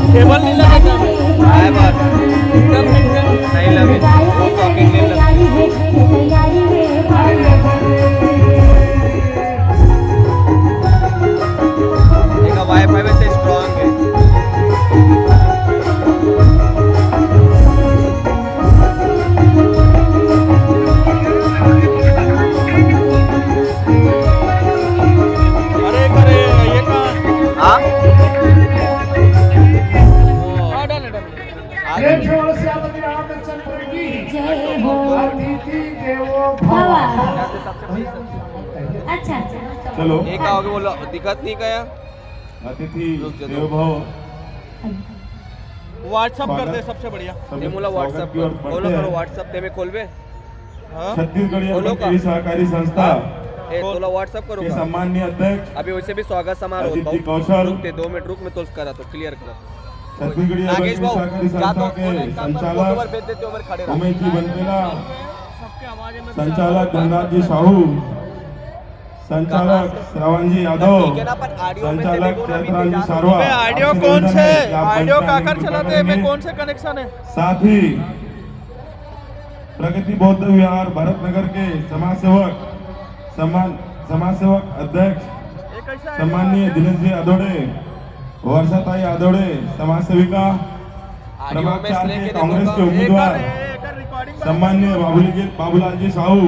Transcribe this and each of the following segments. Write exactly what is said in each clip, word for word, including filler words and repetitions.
Table नहीं लगे क्या? आए बात। एकदम नहीं लगे। वो शौकीन नहीं लगे। देखा, वाईफाई वैसे स्ट्रांग है। अरे, अरे, ये कहाँ? हाँ? वो हाँ, डाले, डाले। प्रेम से बोलो सियापति रामचंद्र की। जय हो। अतिथि देवो भव। भव। अच्छा, अच्छा। चलो। एक आओगे बोलो, दिखत नहीं गया। अतिथि रुक जा, देवो भव। WhatsApp कर दे, स्वागत। सबसे बढ़िया। सब नहीं बोला, स्वागत WhatsApp की ओर कर। बढ़ते बोलो, करो, हैं। WhatsApp ते में खोलबे। हाँ? छत्तीसगढ़ी बोलो अर्पण का? कृषि सहकारी संस्था हाँ? ए, बोल। तोला WhatsApp करो के का? सम्माननीय अध्यक्ष अभी वैसे भी स्वागत समारोह अदिति बहुत कौशल। रुक दे, दो मिनट रुक, मैं तो करा तो क्लियर करा। छत्तीसगढ़ी नागेश अर्पण भाऊ, कृषि सहकारी जा तो संस्था के बोल, एक काम कर, संचालक फोटो पर भेज देते हो, मेरे खड़े रहो। उमेश जी बनपेला, सबके आवाज में संचालक धनराज जी साहू, संचालक श्रवण जी यादव, ठीक है ना, पर audio में से संचालक देखो ना, चैतराम जी बीच में सारवा, अबे, audio आपसे कौन निवेदन से? है कि आप Audio मंच में काकर आने की चलाते कृपा हैं? मैं करेंगे। कौन से connection है? साथ ही प्रगति बौद्ध विहार भरत नगर के समाज सेवक, सम्मान, समाज सेवक अध्यक्ष ये कैसा है? सम्माननीय दिनेश जी आदोड़े, वर्षाताई आदोड़े, समाज सेविका, प्रभाग चार के कांग्रेस के उम्मीदवार सम्माननीय बाबूलाल जी, बाबूलाल जी साहू,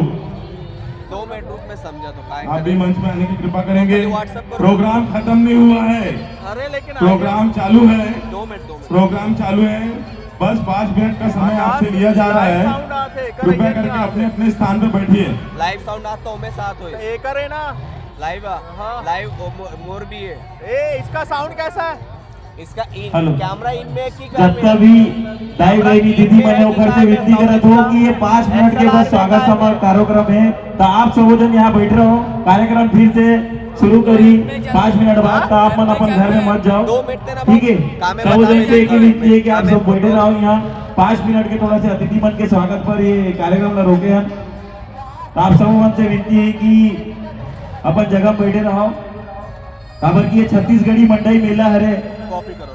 दो मिनट रुक, मैं समझा तो काय आप भी मंच में आने की कृपा करेंगे। WhatsApp करो। प्रोग्राम खत्म नहीं हुआ है, अरे लेकिन प्रोग्राम चालू है, दो मिनट, दो मिनट। प्रोग्राम चालू है, बस पाँच मिनट का समय आपसे लिया जा रहा है। कृपया करके अपने अपने स्थान पर बैठिए। Live sound आता हूँ मैं साथ हो। ये करे ना। Live आ। हाँ। Live वो मो-, मोर भी है। ए, इसका sound कैसा है? इसका in, हेलो। Camera in में की जब तक भी दाई बहिनी दीदी मन ओकर से विनती करत हो कि ये पाँच मिनट के बस स्वागत समारोह कार्यक्रम है, तो आप सब जन यहाँ बैठ रहो, कार्यक्रम फिर से शुरू करी पाँच मिनट बाद, तो आप मन अपन घर में मत जाओ, ठीक है? सब जन से एक ही विनती है कि आप सब बैठे रहो यहाँ, पाँच मिनट के थोड़ा से अतिथि मन के स्वागत पर ये कार्यक्रम ला रोके हैं। तो आप सब मन से विनती है कि अपन जगह बैठे रहो। काबर कि ये छत्तीसगढ़ी मंडई मेला हरे,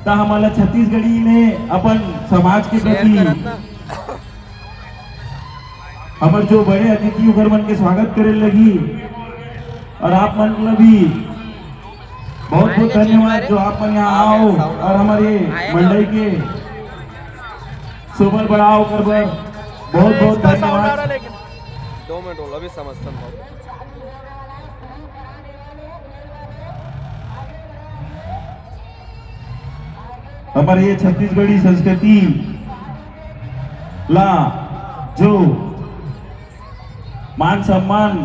त हमन ला छत्तीसगढ़ी में अपन समाज के प्रति हमर जो बड़े अतिथि उघर मन के स्वागत करे लगी, और आप मन ला भी बहुत बहुत धन्यवाद जो आप मन यहाँ आओ और हमर मंडई के शोभा बढ़ाओ कर बर बहुत बहुत धन्यवाद। दो मिनट बोलो, अभी समझता हूँ। हमर ये छत्तीसगढ़ी संस्कृति ला जो मान सम्मान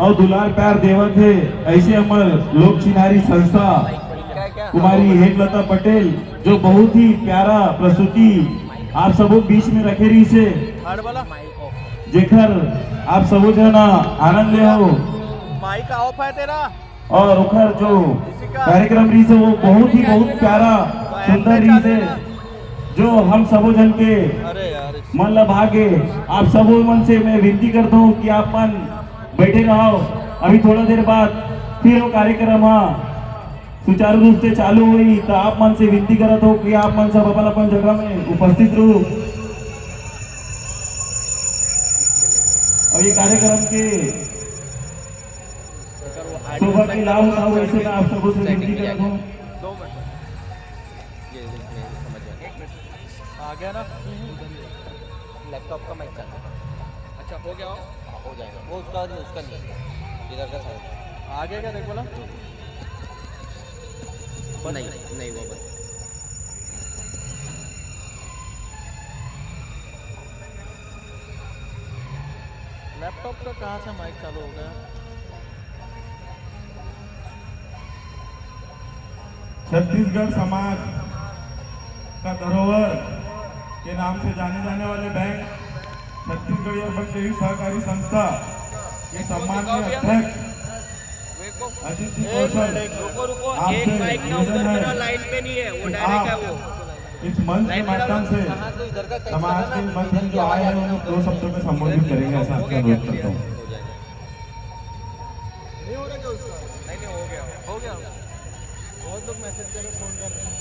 और दुलार प्यार देवत है, ऐसे हमर लोक चिन्हारी संस्था कुमारी हेमलता पटेल जो बहुत ही प्यारा प्रस्तुति आप सबो बीच में रखे रही से, जेकर आप सबो जन आनंद ले हो। माइक ऑफ है तेरा। और ओकर जो कार्यक्रम रहिस हे, वो बहुत ही, बहुत प्यारा, सुंदर रहिस हे, जो हम सबो जन के मन ला भागे। आप सबो मन से मैं विनती करता हूँ कि आप मन बैठे रहो, अभी थोड़ा देर बाद फिर वो कार्यक्रम ह सुचारू रूप से चालू होही, तो आप मन से विनती करत हो कि आप मन सब अपन अपन जगह में उपस्थित रहो। और ये कार्यक्रम के शोभा के लाभ उठाओ, ऐसे मैं आप सबों से विनती करत हूँ। दो मिनट। ये, ये, ये समझ गया। एक मिनट। आ गया ना? लैपटॉप का माइक चालू। अच्छा, हो गया हो? हाँ, हो जाएगा। वो उसका नहीं, उसका नहीं। इधर का साइड। आ गया क्या? देख बोला। नहीं, नहीं हुआ बंद। लैपटॉप का कहाँ से माइक चालू हो गया? छत्तीसगढ़ समाज का धरोहर के नाम से जाने जाने वाले बैंक छत्तीसगढ़ अर्बन क्रेडिट सहकारी संस्था के सम्माननीय अध्यक्ष अतिथि कौशल, रुको रुको, एक आपसे माइक ना निवेदन उधर है मेरा लाइन पे नहीं है, वो कि डायरेक्ट है आप वो। इस मंच के माध्यम से समाज के मंच में जो आए हैं उन्हें दो शब्दों में संबोधित करेंगे, ऐसा आपसे अनुरोध करता हूँ। नहीं हो रहा क्या उसका? नहीं नहीं, हो गया, हो गया। बहुत लोग मैसेज कर रहे, फोन कर रहे हैं।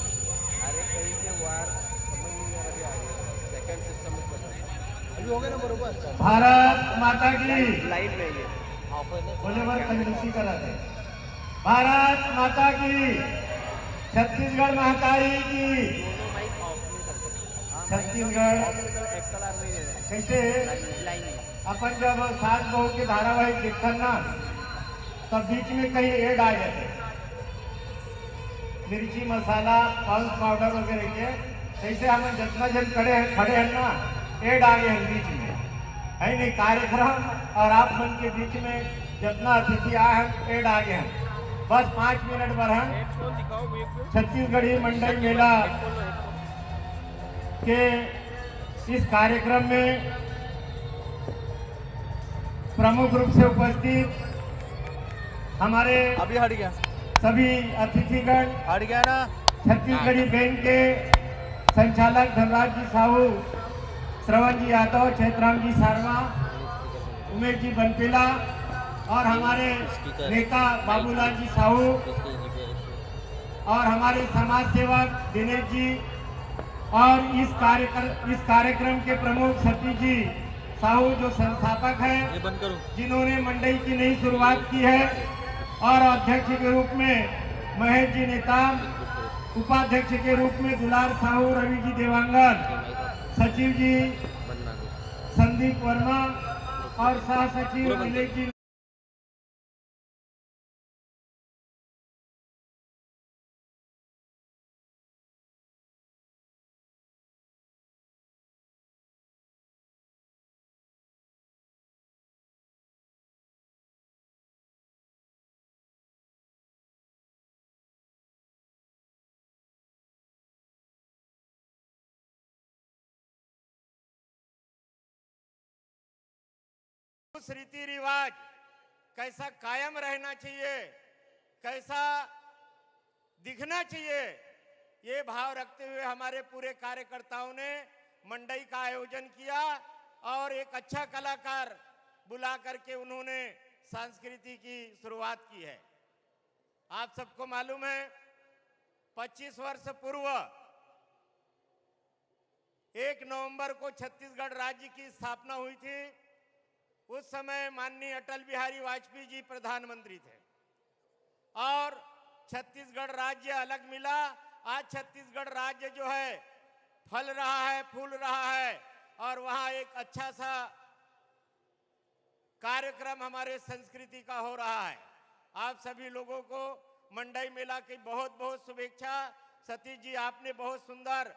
अरे कहीं से वार समझ नहीं आ रहा, अभी आ गया। सेकंड सिस्टम में कर रहा है। अभी हो गया ना बरोबर? अच्छा। भारत माता की। लाइन में ये ऑफर है। बोले बर कंजूसी करा दे। भारत माता की, छत्तीसगढ़ महतारी की। दोनों माइक ऑफ नहीं करते। हाँ, छत्तीसगढ़ ऑफ नहीं कर, एक्सएलआर नहीं दे रहे। कैसे लाइन में, लाइन में। अपन जब सास बहू के धारावाहिक देखथन ना, तब बीच में कहीं एड आ जाथे, मिर्ची मसाला, पॉन्ड्स पाउडर वगैरह के। कैसे हम जतना जन खड़े हैं, खड़े हैं ना, एड आ गए हैं बीच में, है नहीं कार्यक्रम, और आप मन के बीच में जतना अतिथि आए हैं, एड आ गए हैं। बस पाँच मिनट बर हम छत्तीसगढ़ी मंडई मेला के इस कार्यक्रम में प्रमुख रूप से उपस्थित हमारे अभी हट गया, सभी अतिथिगण, हट गया ना। छत्तीसगढ़ी बैंड के संचालक धनराज जी साहू, श्रवण जी यादव, चैतराम जी सारवा, उमेश जी बनपेला और हमारे नेता बाबूलाल जी साहू और हमारे समाज सेवक दिनेश जी और इस कार्यक्रम इस कार्यक्रम के प्रमुख सतीश जी साहू जो संस्थापक हैं, ये बंद करो। जिन्होंने मंडई की नई शुरुआत की है, और अध्यक्ष के रूप में महेश जी नेताम, उपाध्यक्ष के रूप में दुलार साहू, रवि जी देवांगन, सचिव जी संदीप वर्मा और सह सचिव नीलेश जी। उस रीति रिवाज कैसा कायम रहना चाहिए, कैसा दिखना चाहिए, ये भाव रखते हुए हमारे पूरे कार्यकर्ताओं ने मंडई का आयोजन किया और एक अच्छा कलाकार बुला करके उन्होंने संस्कृति की शुरुआत की है। आप सबको मालूम है, पच्चीस वर्ष पूर्व एक नवंबर को छत्तीसगढ़ राज्य की स्थापना हुई थी। उस समय माननीय अटल बिहारी वाजपेयी जी प्रधानमंत्री थे और छत्तीसगढ़ राज्य अलग मिला। आज छत्तीसगढ़ राज्य जो है, फल रहा है, फूल रहा है और वहाँ एक अच्छा सा कार्यक्रम हमारे संस्कृति का हो रहा है। आप सभी लोगों को मंडई मेला की बहुत बहुत शुभेच्छा। सतीश जी, आपने बहुत सुंदर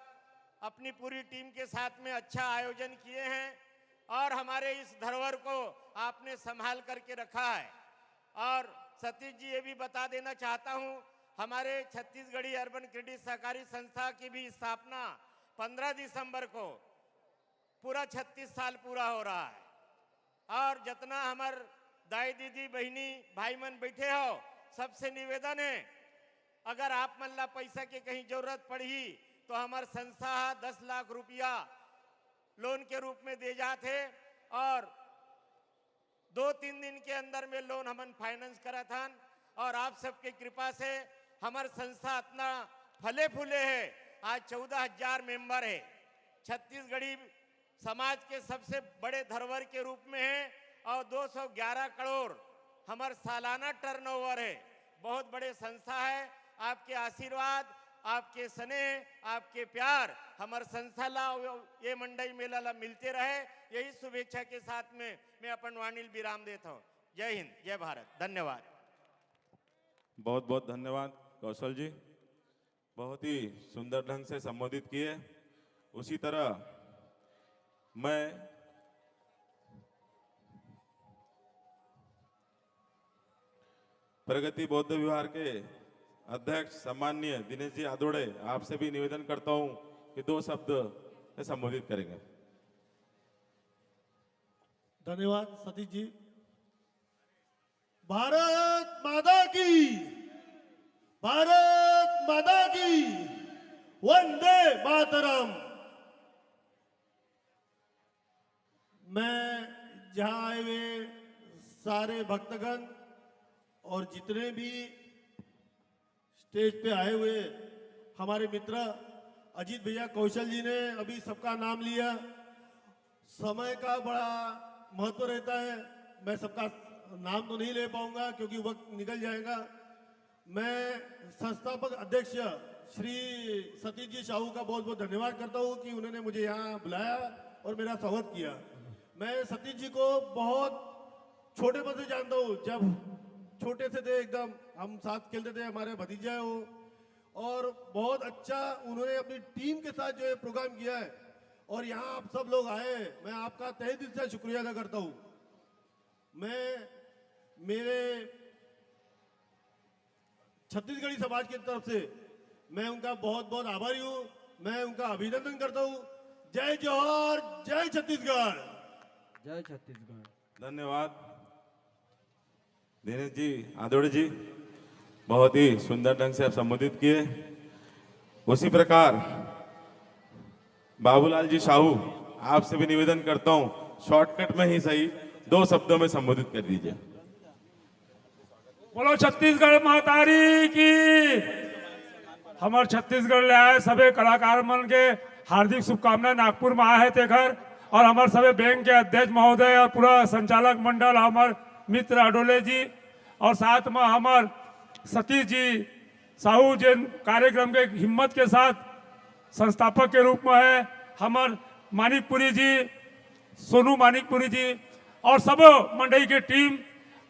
अपनी पूरी टीम के साथ में अच्छा आयोजन किए हैं और हमारे इस धरोहर को आपने संभाल करके रखा है। और सतीश जी, ये भी बता देना चाहता हूँ, हमारे छत्तीसगढ़ी अर्बन क्रेडिट सहकारी संस्था की भी स्थापना पन्द्रह दिसंबर को पूरा छत्तीस साल पूरा हो रहा है। और जतना हमर दाई दीदी बहिनी भाई मन बैठे हो, सबसे निवेदन है, अगर आप मन ला पैसा के कहीं जरूरत पड़ही तो हमर संस्था ह दस लाख रुपया लोन के रूप में दे जात है और दो तीन दिन के अंदर में लोन हमन फाइनेंस करत हन और आप सबके कृपा से हमर संस्था इतना फले फूले है। आज चौदह हजार मेंबर है। छत्तीसगढ़ी समाज के सबसे बड़े धरोहर के रूप में है और दो सौ ग्यारह करोड़ हमर सालाना टर्नओवर है। बहुत बड़े संस्था है। आपके आशीर्वाद, आपके स्नेह, आपके प्यार हमर संस्था ला, ये मंडई मेला ला मिलते रहे, यही शुभेच्छा के साथ में मैं अपन वाणी ल विराम देत हूँ। जय हिंद, जय भारत, धन्यवाद। बहुत बहुत धन्यवाद कौशल जी, बहुत ही सुंदर ढंग से संबोधित किए। उसी तरह मैं प्रगति बौद्ध विहार के अध्यक्ष सम्माननीय दिनेश जी आदोड़े, आपसे भी निवेदन करता हूं कि दो शब्द में संबोधित करेंगे। धन्यवाद सतीश जी। भारत माता की जहाँ आए हुए सारे भक्तगण और जितने भी स्टेज पे आए हुए हमारे मित्र अजीत भैया कौशल जी ने अभी सबका नाम लिया। समय का बड़ा महत्व रहता है, मैं सबका नाम तो नहीं ले पाऊंगा क्योंकि वक्त निकल जाएगा। मैं संस्थापक अध्यक्ष श्री सतीश जी साहू का बहुत बहुत धन्यवाद करता हूँ कि उन्होंने मुझे यहाँ बुलाया और मेरा स्वागत किया। मैं सतीश जी को बहुत छोटे पद से जानता हूँ, जब छोटे से थे एकदम हम साथ खेलते थे, हमारे भतीजा है वो। और बहुत अच्छा उन्होंने अपनी टीम के साथ जो है प्रोग्राम किया है और यहाँ आप सब लोग आए, मैं आपका तहे दिल से शुक्रिया अदा करता हूँ। मैं मेरे छत्तीसगढ़ी समाज की तरफ से मैं उनका बहुत बहुत आभारी हूँ, मैं उनका अभिनंदन करता हूँ। जय जोहार, जय छत्तीसगढ़। जय छत्तीसगढ़। धन्यवाद दिनेश जी, आदोड़े जी, बहुत ही सुंदर ढंग से आप संबोधित किए। उसी प्रकार बाबूलाल जी साहू, आपसे भी निवेदन करता हूँ, शॉर्टकट में ही सही, दो शब्दों में संबोधित कर दीजिए। बोलो छत्तीसगढ़ महतारी की। हमर छत्तीसगढ़ ले आए सबे कलाकार मन के हार्दिक शुभकामना। नागपुर में आए हैं तेखर, और हमर सबे बैंक के अध्यक्ष महोदय और पूरा संचालक मंडल, हमर मित्र अडोले जी, और साथ में हमर सतीश जी साहू, जिन कार्यक्रम के हिम्मत के साथ संस्थापक के रूप में है, हमर मानिकपुरी जी, सोनू मानिकपुरी जी और सबो मंडई के टीम।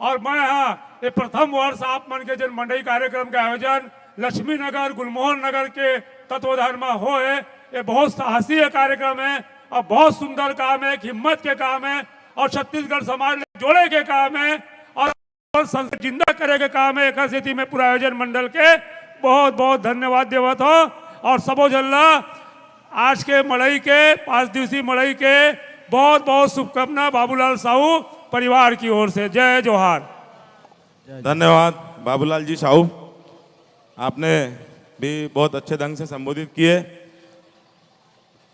और मैं हा ये प्रथम वर्ष आप मन के जन मंडई कार्यक्रम के आयोजन लक्ष्मी नगर, गुलमोहन नगर के तत्वाधान में हो है। ये बहुत साहसी कार्यक्रम है और बहुत सुंदर काम है, एक हिम्मत के काम है और छत्तीसगढ़ समाज ले जोड़े के काम है और संस्कृति जिंदा करे के काम है। एकर सेती मैं पूरा आयोजन मंडल के बहुत बहुत धन्यवाद देवत हो। और सबो झन ला आज के मड़ई के, पांच दिवसीय मड़ई के बहुत बहुत शुभकामना बाबूलाल साहू परिवार की ओर से। जय जोहार। धन्यवाद बाबूलाल जी साहू, आपने भी बहुत अच्छे ढंग से संबोधित किए।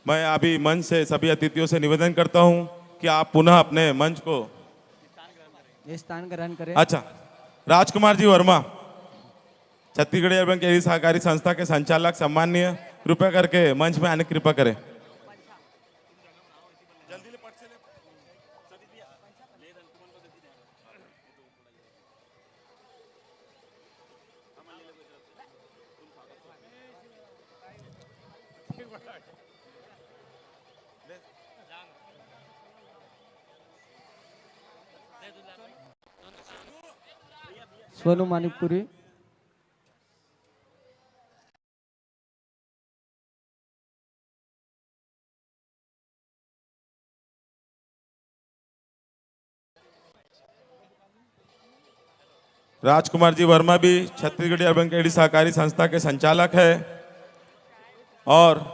मैं अभी मंच से सभी अतिथियों से निवेदन करता हूं कि आप पुनः अपने मंच को स्थान ग्रहण करें। अच्छा, राजकुमार जी वर्मा, छत्तीसगढ़ एवं केंद्रीय सहकारी संस्था के संचालक, सम्माननीय, कृपया करके मंच में आने की कृपा करें। सोनू मानिकपुरी। राजकुमार जी वर्मा भी छत्तीसगढ़ एवं केंद्रीय सहकारी संस्था के संचालक है और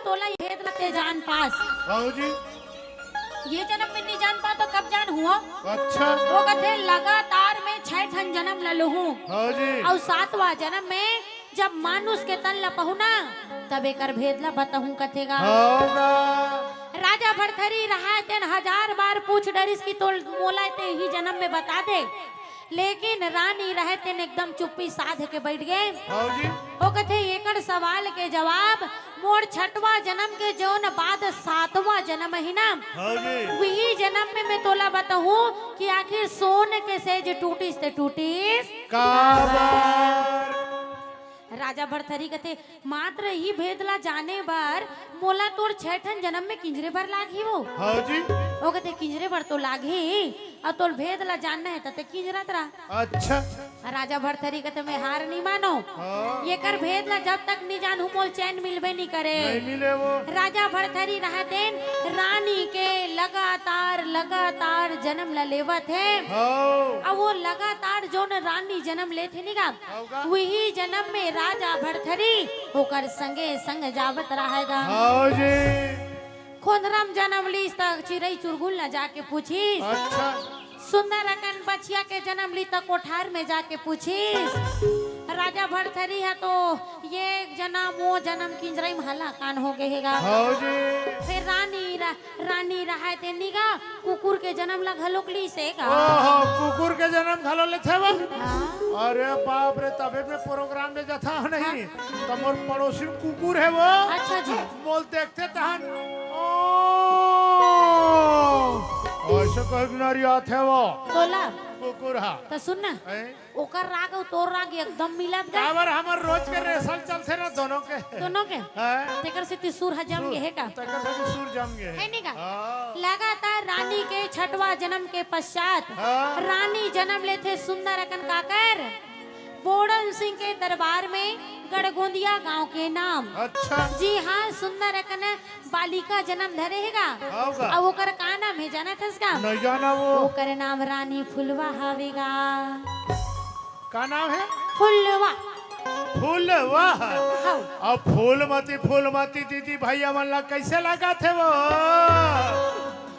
तोला ये भेद ला ते जान पास। हाँ जी। ये जनम में नहीं जान पा तो कब जान हुआ? अच्छा। वो कथे लगातार में छह ठन जनम ल लूहूं। हाँ जी। अउ सातवां जनम में जब मानुष के तन ल पहुना तब एकर भेद ला बताहूं कथे गा। हाँ गा। राजा भरथरी रहाय तेन हजार बार पूछ डरिस कि तोल मोला ते ही जनम में बता दे। लेकिन रानी रहे तेन एकदम चुप्पी साध के बैठ गए। हाँ जी। वो कथे एकड़ सवाल के जवाब मोर छठवां जनम के जौन बाद सातवां जनम ही ना, हाँ जी। वही जनम में मैं तोला बताहूं कि आखिर सोन के सेज टूटिस ते टूटिस काबर? राजा भरथरी कथे मात्र ही भेद ला जाने बर मोला तोर छह ठन जनम में किंजरे बर लागही वो। हाँ जी। वो कथे किंजरे बर तो लागही, अउ तोर भेद ला जानना हे त ते किंजरत रह। अच्छा। राजा भरथरी कथे मैं हार नहीं मानो। हाँ। येकर भेद ला जब तक नहीं जानहूं मोल चैन मिलबे नहीं करे। नहीं मिले वो। राजा भरथरी रहाय तेन रानी के लगातार लगातार जनम ला लेवत हे। हाँ। अउ वो लगातार जौन रानी जनम लेथे नहीं गा, हाँ गा। वही जनम में राजा भरथरी ओकर संगे संग जावत रहाय गा। हाँ जी। खोंधरा म जनम लीस त चिरई चुरगुन ला जाके पूछिस। अच्छा। सुंदर अकन बछिया के जनम ली त कोठार में जाके पूछिस। राजा भरथरी ह तो ये जनम वो जनम किंजरई म हलाकान हो गे हे गा। हाँ जी। फिर रानी रा-, रानी रहाय तेन गा कुकुर के जनम ला घलोक लीस हे गा। ओहो, कुकुर के जनम घलो लेथे वो? हाँ। अरे बाप रे, तभे मैं प्रोग्राम में जाथंव नहीं, हाँ। त मोर पड़ोसी में कुकुर हे वो। अच्छा जी। मोल देखथे तहन, ओ, ऐसे कहे के नरियाथे वो। तोला? कुकुर हा। त सुन ना, हैं? ओकर राग अउ तोर राग एकदम मिलत गा। काबर हमर रोज के rehearsal चलथे ना दोनों के। दोनों के? हैं? तेकर सेती सुर ह जम गे हे का? तेकर सेती सुर जम गे हे। हे नहीं का? हाँ। लगातार रानी के छठवां जनम के पश्चात हाँ। रानी जनम लेथे सुंदर अकन काकर बोड़न सिंह के दरबार में गड़गोंदिया गांव के नाम। अच्छा। जी हाँ, सुंदर अकन बालिका जनम धरे हे गा। हाँ गा। अउ ओकर का नाम हे जानत हस का? नहीं जाना वो। ओकर नाम रानी फुलवा हवे गा। का नाम हे? फुलवा। फुलवा। हाँ। अब फूलमती, फूलमती दीदी भैया मन ला कैसे लागथे वो?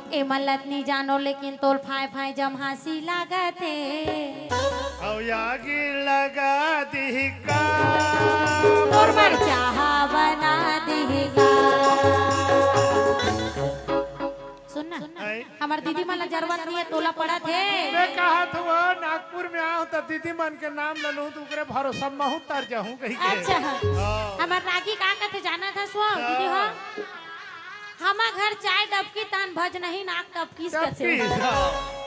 ए मन ला त नहीं जानो, लेकिन तोल फाय फाय जमहासी लागथे। अउ आगी लगा दिही का? तोर बर चाहा बना दिही का? सुन ना, हैं? हमर दीदी मन ला जरूरत नहीं हे, तोला पड़त हे। मैं कहत हूँ, नागपुर में आहूँ त दीदी मन के नाम ले लूँ त ओकरे भरोसा महूँ तर जाहूँ कही के। अच्छा। हाँ। हमर रागी का कथे जानत हस वो, हाँ। दीदी हो? हमर घर चाय डबकी तान भज नहीं नाक टपकीस कथे। टपकीस, हाँ।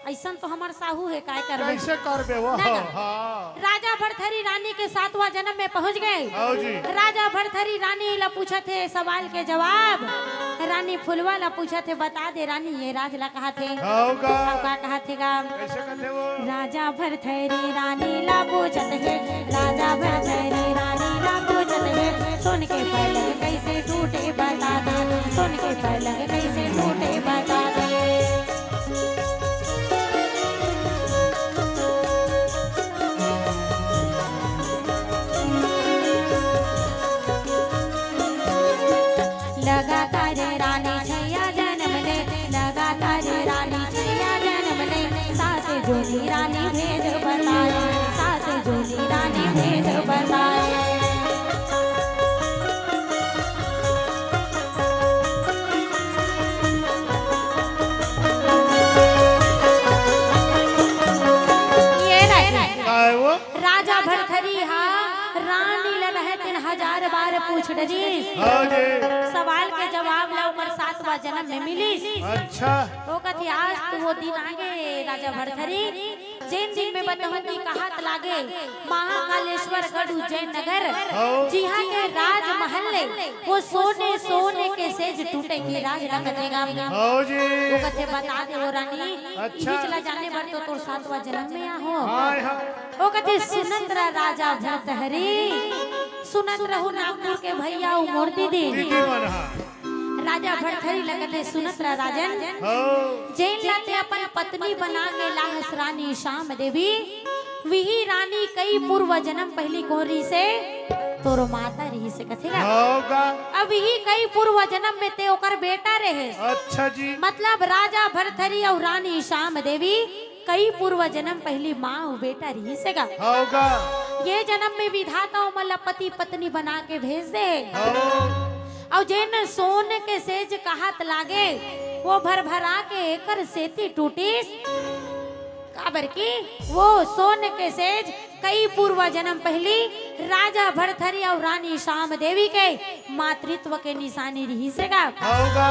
अइसन तो हमर साहू हे, काय करबे? कैसे करबे वो? ना, ना। हाँ। राजा भरथरी रानी के सातवां जनम में पहुंच गए। हाँ जी। राजा भरथरी रानी ला पूछत हे सवाल के जवाब। रानी फुलवा ला पूछत हे, बता दे रानी, ये राज ला कहाथे। हाँ का? हाँ का कहाथे गा? कैसे कथे वो? राजा भरथरी रानी ला पूछत हे, राजा भरथरी रानी ला पूछत हे, सोन के पलंग कैसे टूटे बता दे, सोन के पलंग कैसे टूटे बता दे। लगातार रानी छैया जनम ले, लगातार रानी छैया जनम ले, सात जोनी रानी भेद बताए, सात जोनी रानी भेद बताए। ये रानी। काय वो? राजा भरथरी हा रानी ला रहे तेन हजार बार पूछ डरिस। हाँ जी। सवाल के जवाब ला ओकर सातवां जनम में मिलिस। अच्छा। वो कथे, आज तो वो दिन आगे राजा भरथरी, जेन दिन में बताहूँ कि कहात लागे महाकालेश्वर गढ़ उज्जैन नगर, हाँ। जिहाँ के राजमहल ले वो सोने सोने के सेज टूटे के राज ला कथे गा। हाँ जी। वो कथे, बता दे वो रानी, अच्छा। इही ला जाने बर तो तोर सातवां जनम में आहूँ। हाँ, हाँ। वो कथे, सुनत रह राजा भरथरी, सुनत रहू नागपुर के भैया अउ मोर दीदी। दीदी मन, हाँ। राजा भरथरी ला कथे, सुनत रह राजन, हाँ। जेन ला ते अपन पत्नी बना के लाहस रानी श्याम देवी, विही रानी कई पूर्व जनम पहिली कोहरी से तोरो माता रिहिस हे कथे गा। हव गा। अब ही कई पूर्व जन्म में ते ओकर बेटा रहे। अच्छा जी। मतलब राजा भरथरी अउ रानी श्याम देवी कई पूर्व जन्म पहिली माँ अउ बेटा रिहिस हे गा। हव गा। ये जन्म में विधाता ओमन ला पति पत्नी बना के भेज दे हे। हव। अउ जेन सोन के सेज कहात लागे, वो भरभरा के एकर सेती टूटिस। काबर कि वो सोन के सेज कई पूर्व जन्म पहिली राजा भरथरी अउ रानी श्याम देवी के मातृत्व के निशानी रिहिस हे गा। हव गा।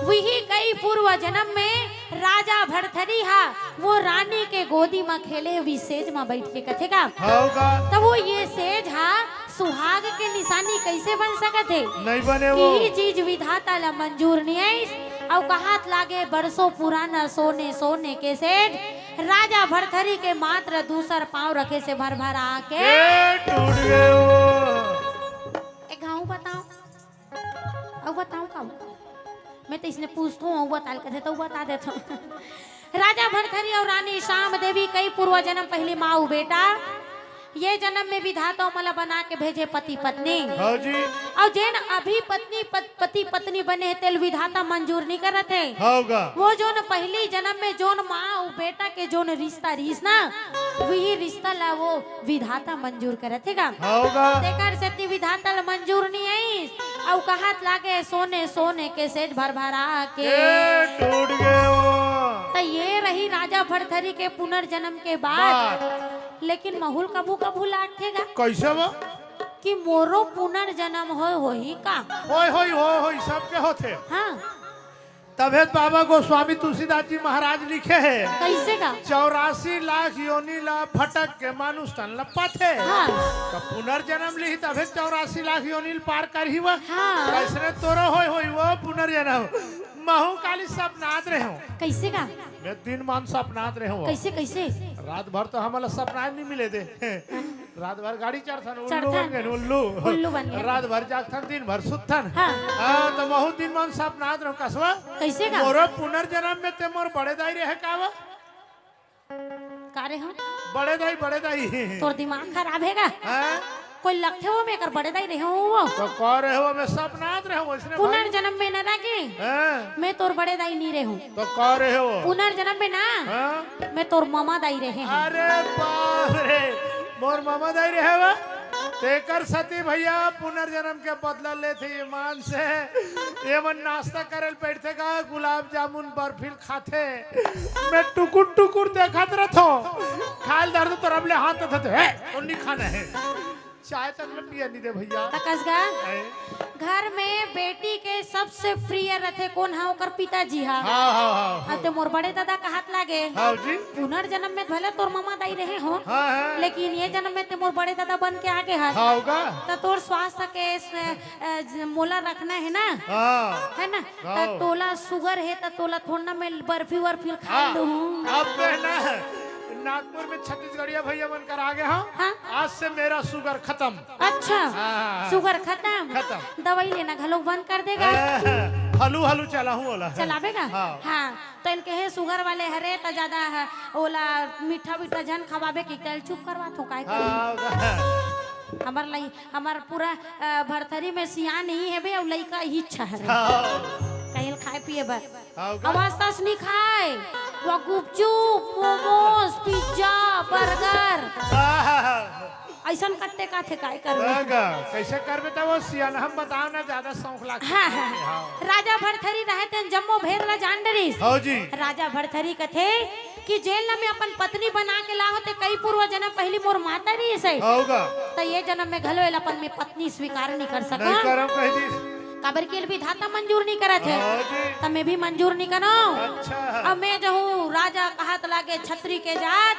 वही कई पूर्व जन्म में राजा भरथरी हा वो रानी के गोदी म खेले हुई सेज म बैठ के कथे गा। हव गा। त वो ये सेज हा सुहाग के निशानी कइसे बन सकत हे? नइ बने वो। इही चीज विधाता ला मंजूर नइ आइस। अउ कहात लागे बरसों पुराना सोने सोने के सेज राजा भरथरी के मात्र दूसर पाँव रखे से भरभरा के ए, टूट गे वो। एक घाव बताओ। अउ बताओ का? मैं तो इसने पूछत हूँ, अउ बता कथे तो बता देत हूँ। राजा भरथरी अउ रानी श्याम देवी कई पूर्व जन्म पहिली माँ अउ बेटा, ये जन्म में विधाता ओमन ला बना के भेजे पति पत्नी। हव जी। अउ जेन अभी पत्नी पत-, पति पत्नी बने हे तेल विधाता मंजूर नइ करत हे। हव गा। वो जोन पहिली जन्म में जोन माँ अउ बेटा के जोन रिश्ता रिहिस ना, वही रिश्ता ला वो विधाता मंजूर करत हे गा। हव गा। तेकर सेती विधाता ला मंजूर नइ आइस। अउ कहात लागे सोने सोने के सेज भरभरा के ए, टूट गे वो। त ये रही राजा भरथरी के पुनर्जन्म के बात। बात। लेकिन महूँ ल कभू कभू लागथे गा। कइसे वो? कि मोरो पुनर्जन्म होय होही का? होय होही, होय होही, सबके होथे। हाँ। तभे त बाबा गोस्वामी तुलसीदास जी महाराज लिखे हे। कइसे गा? चौरासी लाख योनि ला भटक के मानुष तन ला पाथे। हाँ। त पुनर्जन्म लिही तभे चौरासी लाख योनि ला पार करही वो। हाँ। कइसने तोरो होय होही वो पुनर्जन्म। महूँ काली सपनात रहेंव। कइसे गा? मैं दिन मान सपनात रहेंव। कइसे, कइसे? रात भर तो हमला सपना नइ मिले दे। रात भर गाड़ी चढ़थन, उल्लू चढ़थन। बन गेन, उल्लू। उल्लू बन गेन। रात भर जागथन, दिन भर सुतथन। हाँ। हाँ, त महूँ दिन मान सपनात रहेंव, कसवा। कइसे गा? मोरो पुनर्जन्म में ते मोर बड़े दाई रहे का वो? का रे हो? बड़े दाई, बड़े दाई। तोर दिमाग खराब हे गा? हाँ? कोई लगथे वो में एकर बड़े दाई रहे हो वो? त का रहे हो, मैं सपनात रहेंव वइसने भाई। पुनर्जन्म में ना रहे। हाँ। मैं तोर बड़े दाई नइ रहेंव। त का रहे हो? पुनर्जन्म में ना। हाँ। मैं तोर ममा दाई रहेंव। अरे बाप रे, मोर ममा दाई रहे वो? तेकर सेती भइया पुनर्जन्म के बदला लेथे ये मान से। ये मन नाश्ता करे ल बैठथे का, गुलाब जामुन बर्फी ल खाथे। मैं टुकुर टुकुर देखत रथंव। खाय ल धरथंव त रब ले हाथ धरथे, "हे, तोला नइ खाना हे।" चाय तक ल पिए नइ दे भइया। त कस गा? हैं? घर में बेटी के सबसे प्रिय रथे कोन हा? ओकर पिताजी हा। हाँ, हाँ, हाँ, हाँ। अब ते मोर बड़े दादा कहात लागे। हाँ जी। पुनर्जन्म में भले तोर ममा दाई रहे हो, हाँ, हाँ। लेकिन ये जन्म में ते मोर बड़े दादा बन के आगे हस। हाँ, होगा। त तोर स्वास्थ्य के स-, अ, ज-, मोला रखना हे ना? हाँ। हे ना? हाँ। त तोला sugar हे त तोला थोड़ा ना मैं बर्फी वर्फी खा हाँ। लूँ। अब मैं ना नागपुर में छत्तीसगढ़िया भइया मन करा आगे हंव। हाँ। आज से मेरा sugar खतम। अच्छा, हाँ, हाँ, हाँ। Sugar खतम? खतम। दवाई लेना घलो बंद कर दे गा? हाँ, हलू हलू चलाहूँ ओला। चलाबे गा? हाँ। हाँ, त एन कहे sugar वाले हरे त जादा ह-, ओला मीठा वीठा झन खवाबे कि तेल चुप करवाथंव, काय करूँ? हाँ, हाँ। हमर लइ-, हमर पूरा, अ, भरथरी में सियान ही हवे अउ लइका ही छहरे। हाँ। कहीं ल खाय पिए बर। हाँ, का? अउ आज तस नइ खाय, वो गुपचुप, momos, pizza, burger। हाँ, हाँ, हाँ। अइसन कट्टे का थे, काय करबे? हाँ, का? कइसे करबे त वो सियान हम बताओ ना, जादा शौक लागथे। हाँ, हाँ, हाँ। हाँ। राजा भरथरी रहे तेन जम्मो भेद ला जान डरिस। हाँ जी। राजा भरथरी कथे कि जेन ला मैं अपन पत्नी बना के लाहूँ, ते कई पूर्व जन्म पहिली मोर माता रिहिस हे। हाँ, का? त ये जन्म में घलो एला अपन मैं पत्नी स्वीकार नइ कर सकंव। नइ करंव कहि दिस। काबर कि एला विधाता मंजूर नइ करत हे। हाँ जी। त मैं भी मंजूर नइ करंव। अच्छा। अब मैं जहूँ राजा कहात लागे छतरी के जात,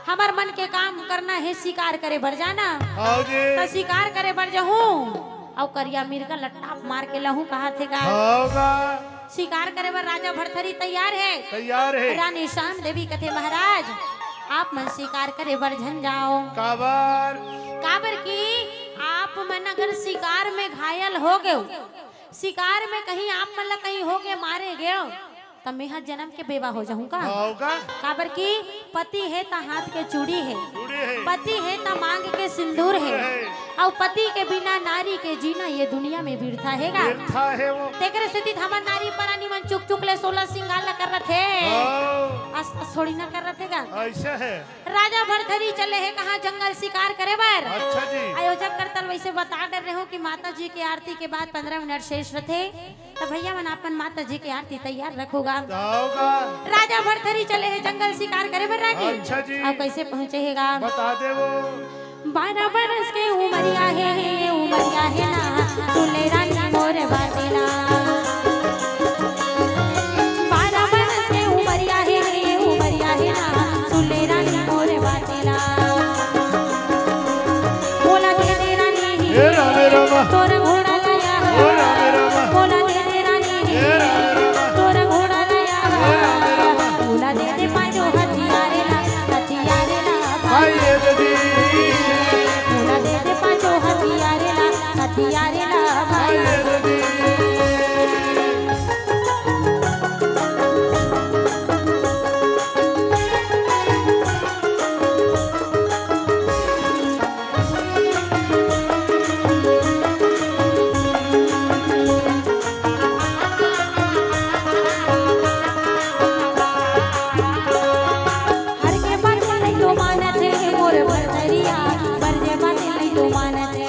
हमर मन के काम करना हे, शिकार करे बर जाना। हाँ जी। त शिकार करे बर जहूँ, अउ करिया मिर्गा ल टाप मार के लहूँ कहाथे गा। हाँ गा। शिकार करे बर राजा भरथरी तैयार हे। तैयार हे। रानी श्याम देवी कथे, महाराज, आप मन शिकार करे बर झन जाओ। काबर? काबर कि आप मन अगर शिकार में घायल हो गेव, शिकार में कहीं आप मन ला कहीं होके मारे गेव, त मेहा जनम के बेवा हो जाहूँ का? हव का? काबर कि पति हे त हाथ के चूड़ी हे, चूड़ी हे। पति हे त मांग के सिंदूर हे। सिंदूर हे। अउ पति के बिना नारी के जीना ये दुनिया में बिरथा हे गा। बिरथा हे वो। तेकरे सेती त हमर नारी परानी मन चुक चुक ले सोलह सिंगार ला करत हे। हाँ। अस अस थोड़ी ना करत हे गा। अइसे हे। राजा भरथरी चले हे कहाँ? जंगल शिकार करे बर। अच्छा जी। अयोजक करतल वइसे बता डर रहे हो कि माता जी के आरती के बाद पंद्रह मिनट शेष रथे। त भइया मन अपन माता जी के आरती तैयार रखो गा। त होगा। राजा भरथरी चले हे जंगल शिकार करे बर रागी। अच्छा जी। अउ कइसे पहुँचे हे गा? बता देवो। बारह बरस के उमरिया हे, उमरिया हे ना, सुन ले रानी मोर बात ला। बारह बरस के उमरिया हे, उमरिया हे ना, सुन ले रानी मोर बात ला। मोला दे दे रानी, हे राम राम। तोर घोड़ा लाया, ओ राम राम। मोला दे दे रानी, हे राम राम। तोर घोड़ा लाया, हे राम राम। मोला दे दे पाँचों हथियार ला, हथियार ला भाई। भाई ये ददी। मोला दे दे पाँचों हथियार ला, हथियार ला भाई। भाई ये ददी। हर के बात नहीं तो मानत हे मोर भरथरिया, बर जे बात नहीं तो मानत हे।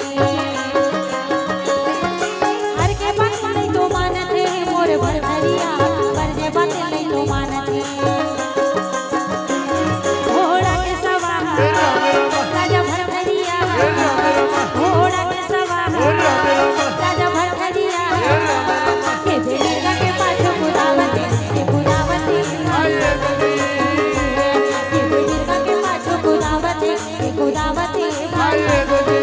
हर के बात नहीं तो मानत हे मोर भरथरिया, बर जे बात नहीं तो मानत हे। घोड़ा के सवार राजा भरथरिया, घोड़ा के सवार राजा भरथरिया। के मिर्गा के पाछू कुदावत हे, कुदावत हे। के मिर्गा के पाछू कुदावत हे, कुदावत हे। ये लगे।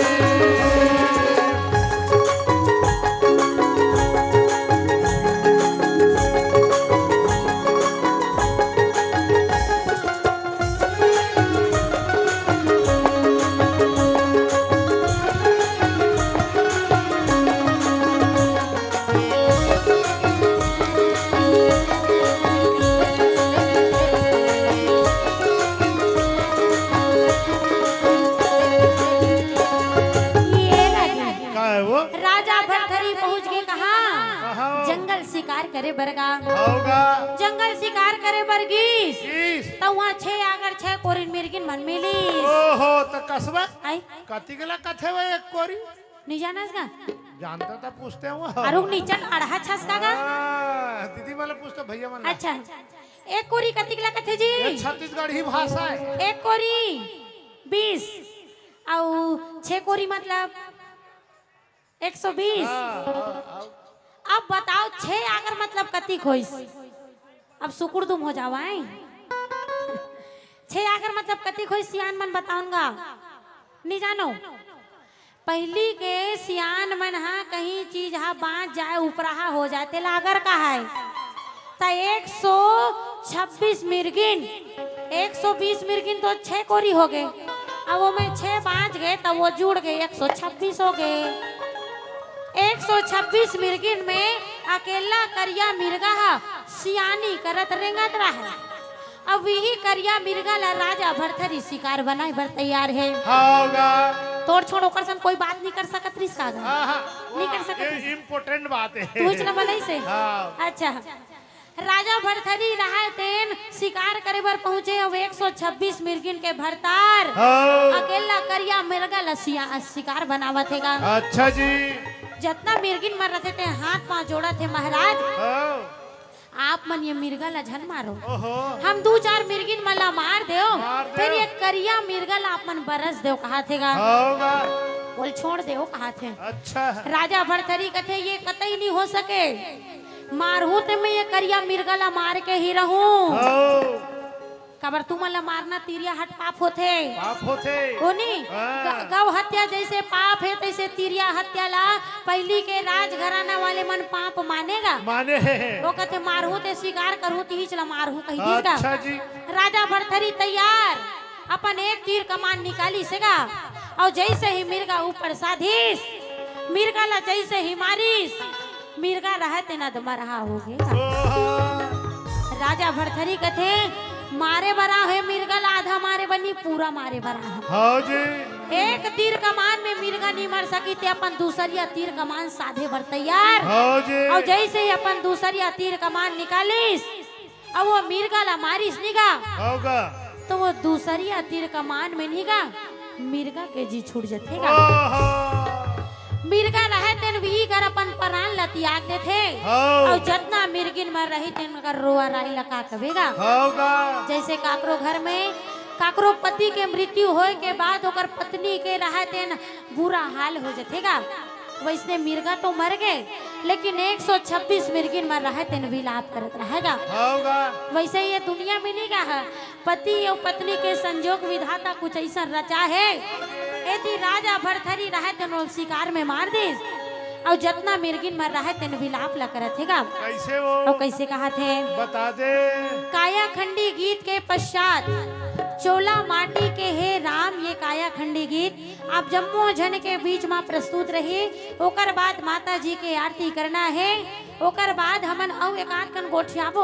का हे वो? राजा भरथरी पहुंच गे कहाँ? कहाँ? जंगल शिकार करे बर गा। होगा। जंगल शिकार करे बर गीस। गीस। त उहाँ छे आगर छे कोरिन मिर्गिन मन मिलिस। ओहो, त कसबा? आई? कतिक ला कथे वो एक कोरी? नहीं जानस का? जानता था, पूछते हैं वो। अरुग नीचन अड़हा छसका का? हाँ, दीदी वाला पूछते भैया वाला। अच्छा, एक कोरी कतिक ला कथे जी? ये छत्तीसगढ़ी भाषा हे। एक कोरी बीस, अउ छे कोरी मतलब एक सौ बीस। हाँ, हाँ, हाँ। अब बताओ, छे आगर मतलब कतिक होइस? अब सुकुर दुम हो जावा, हैं? छे आगर मतलब कतिक होइस, सियान मन बताउन गा। नहीं जानो? पहिली के सियान मन हा कहीं चीज हा बाँच जाए, उपराहा हो जाए, तेला आगर कहाय। त एक सौ छब्बीस मिर्गिन, एक सौ बीस मिर्गिन तो छे कोरी हो गे, अब ओमे छे बाँच गे, त वो जुड़ गे, एक सौ छब्बीस हो गे। एक सौ छब्बीस मिर्गिन में अकेला करिया मिर्गा हा सियानी करत रेंगत रहे। अब इही करिया मिर्गा ला राजा भरथरी शिकार बनाए बर तैयार हे। हाँ गा। तोड़ छोड़ ओकर संग कोई बात नहीं कर सकत रिस का गा? हाँ, हाँ। नहीं कर सकत ये रिस। Important बात हे। तू इचना बनाइस हे? हाँ। अच्छा। राजा भरथरी रहाय तेन शिकार करे बर पहुंचे, अब एक सौ छब्बीस मिर्गिन के भरतार हाँ। अकेला करिया मिर्गा ला सिया-, शिकार बनावत हे गा। अच्छा जी। जतना मिर्गिन मन रथे ते हाथ पाँव जोड़त हे महाराज। हाँ। आप मन ये मिर्गा ला झन मारो। ओहो। हम दू चार मिर्गिन मन ला मार देव, मार देव। फेर ये करिया मिर्गा ला आप मन बरस देव कहाथे गा। होगा। बोल छोड़ देव कहाथे। अच्छा। राजा भरथरी कथे ये कतई नहीं हो सके। मारहूँ ते मैं ये करिया मिर्गा ला मार के ही रहूँ। हो। काबर तुमन ला मारना तिरिया हट पाप होथे। पाप होथे। होनी? हाँ। ग-, गौ हत्या जैसे पाप हे, तैसे तिरिया हत्या ला पहिली के राजघराना वाले मन पाप माने गा। माने हे। वो कथे, "मारहूँ ते शिकार करहूँ, तिहीच ला मारहूँ," कही दिस गा। अच्छा जी। राजा भरथरी तैयार, अपन एक तीर कमान निकालिस हे गा, अउ जैसे ही मिर्गा ऊपर साधिस, मिर्गा ला जैसे ही मारिस, मिर्गा रहय तेन अधमरहा हो गे। ओहो। राजा भरथरी कथे, "मारे बर आए हे मिर्गा ला, आधा मारे बर नहीं, पूरा मारे बर आए हे।" हाँ जी। एक तीर कमान में मिर्गा नी मर सकी, ते अपन दूसरिया तीर कमान साधे बर तैयार। हव जी। अउ जइसे ही अपन दूसरिया तीर कमान निकालिस, अउ वो मिर्गा ला मारिस नी गा, हव गा। तो वो दूसरिया तीर कमान में नी गा, मिर्गा के जी छूट जथे गा। ओहो। मिर्गा रहय तेन भी कर अपन परान ला तियाग देथे। हव। अउ जतना मिर्गिन मन रही तेन कर रोवई ला का कबे गा। हव गा। जइसे काकरो घर में काकरो पति के मृत्यु होय के बाद ओकर पत्नी के रहय तेन बुरा हाल हो जथे गा। वइसने मिर्गा तो मर गे, लेकिन एक सौ छब्बीस मिर्गिन मन रहय तेन विलाप करत रहय गा। हव गा। वइसे ये दुनिया में नी गा ह, पति अउ पत्नी के संजोग विधाता कुछ अइसन रचा हे। एती राजा भरथरी रहय तेन शिकार में मार दिस, अउ जतना मिर्गिन मन रहय तेन विलाप ला करत हे गा। कइसे वो? अउ कइसे कहत हे? बता दे। कायाखंडी गीत के पश्चात चोला माटी के हे राम, ये कायाखंडी गीत आप जम्मो झन के बीच म प्रस्तुत रही। ओकर बाद माता जी के आरती करना हे, ओकर बाद हमन अउ एकाध कन गोठियाबो।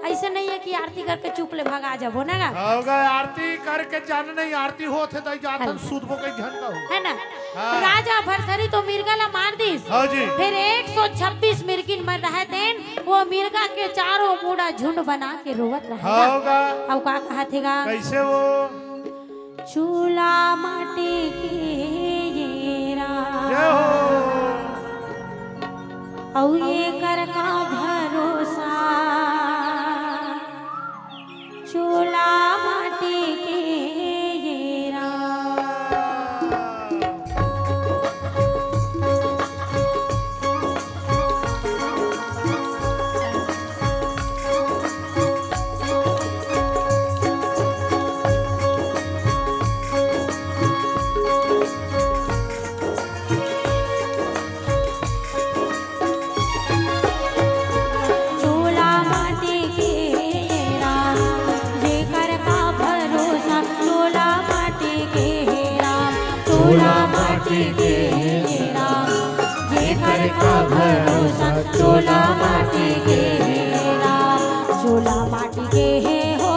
अइसे नइ हे कि आरती करके चुप ले भगा जाबो ना गा। हव गा, आरती करके जान नहीं, आरती होत हे त जाथन हल। सुतबो कई झन का हो। है ना? हाँ। राजा भरथरी तो मिर्गा ला मार दिस। हव जी। फिर एक सौ छब्बीस मिर्गिन मन रहय तेन, वो मिर्गा के चारों मुड़ा झुंड बना के रोवत रहय गा। हव गा। अउ का कहत हे गा? कइसे वो? चोला माटी के ये राम। जय हो। अउ एकर का भरोसा, चोला माटी के ये राम। चोला माटी के राम, जेकर का भरोसा, चोला माटी के राम, चोला माटी के राम, जेकर का भरोसा, चोला माटी के राम, चोला माटी के हे हो।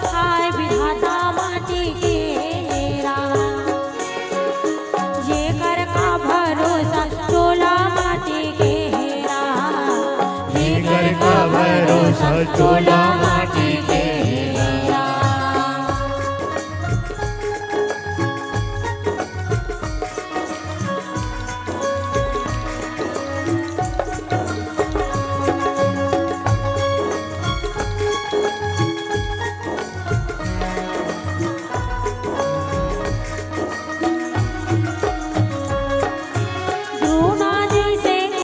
हाय विधाता माटी के राम, जेकर का भरोसा चोला माटी के हे राम, जेकर का भरोसा चोला